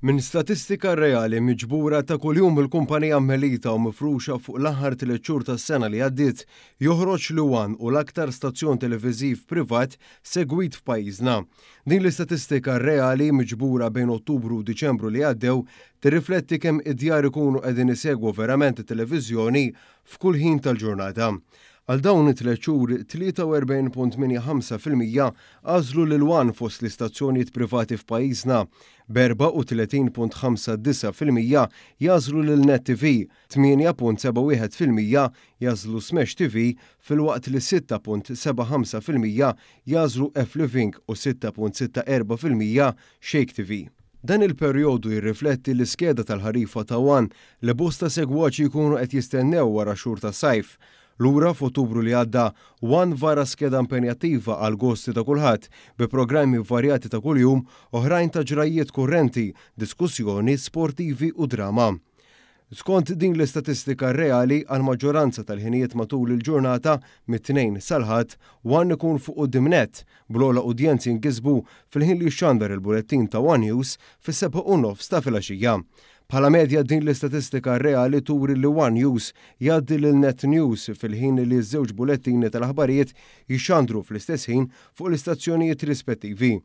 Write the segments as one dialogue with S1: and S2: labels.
S1: Minn statistika reali miġbura ta' kuljum mill-kumpanija Melita u mifruxa fuq l-aħħar tliet xhur tas-sena li għaddiet, joħroġ li One hu l-aktar stazzjon televiżiv privat segwit f'pajjiżna. Din l-istatistika reali miġbura bejn Ottubru u Diċembru li għaddew tirrifletti kemm id-djar ikunu qegħdin isegwu verament it-televiżjoni f'kull ħin tal-ġurnata. Għal dawn it-tliet xhur, 43.85% għażlu lil One fost l-istazzjonijiet privati f'pajjiżna, b'34.59% jagħżlu lil Net TV, 8.71% jagħżlu Smash TV filwaqt li 6.75% jagħżlu F-Living u 6.64% Shake TV. Dan il-perjodu jirrifletti l-iskeda tal-ħarifa ta' One li bosta segwaċi jkunu qed jistennew wara xhur ta' sajf. Lura f'Ottubru li għadda, One vara skeda impenjattiva għall-gosti ta' kulħadd bi programmi varjati ta' kuljum, oħrajn ta' ġrajjiet kurrenti, diskussjoni, sportivi u drama. Skont din l-istatistika reali, għall-maġġoranza tal-ħinijiet matul il-ġurnata, mit-Tnejn sal-Ħadd, One ikun fuq quddiem nett, bl-ogħla udjenzi jinkisbu fil-ħin li jixxandar il-bulettin ta' One News fis-7:30 ta' filgħaxija. Bħala medja din l-istatistika reali turi li One News jgħaddi lil Net News fil-ħin li ż-żewġ bulettini tal-aħbarijiet jixxandru fl-istess ħin fuq l-istazzjonijiet rispettivi.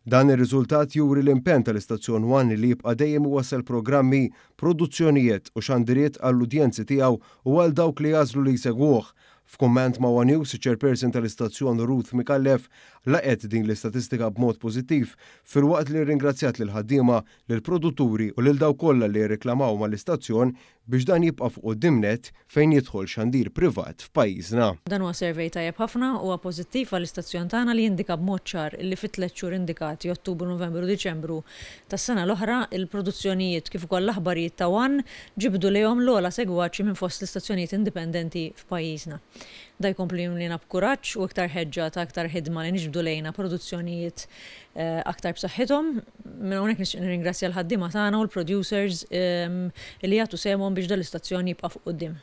S1: Dan ir-riżultat juri l-impenn tal-istazzjon One li jibqa' dejjem iwassal programmi, produzzjonijiet u xandiriet għall-udjenzi tiegħu u għal dawk li jagħżlu li jsegwuh. F'kumment ma' One News, iċ-Chairperson tal-istazzjon Ruth Micallef laqgħet din l-istatistika b'mod pożittiv filwaqt li rringrazzjat lill-ħaddiema, lill-produtturi u lil dawk kollha li rriklamaw mal-istazzjon biex dan jibqa' fuq quddiem nett fejn jidħol xandir privat f'pajjiżna.
S2: Dan huwa survey tajjeb ħafna, huwa pożittiv għall-istazzjon tagħna li jindika b'mod ċar illi fit-tliet xhur indikati, Ottubru, Novembru u Diċembru tas-sena l-oħra, il-produzzjonijiet kif ukoll l-aħbarijiet ta' one ġibdu lejhom l-ogħla segwaċi minn fost l-istazzjonijiet indipendenti f'pajjiżna. Da jkompli jimliena b'kuraġġ u iktar ħeġġa ta' iktar ħidma li niġbdu lejna produzzjonijiet aktar b'saħħithom. Minn hawnhekk nixtieq nirringrazzja l-ħaddiema tagħna u l-producers li jagħtu sehemhom biex dan l-istazzjon jibqa' fuq quddiem.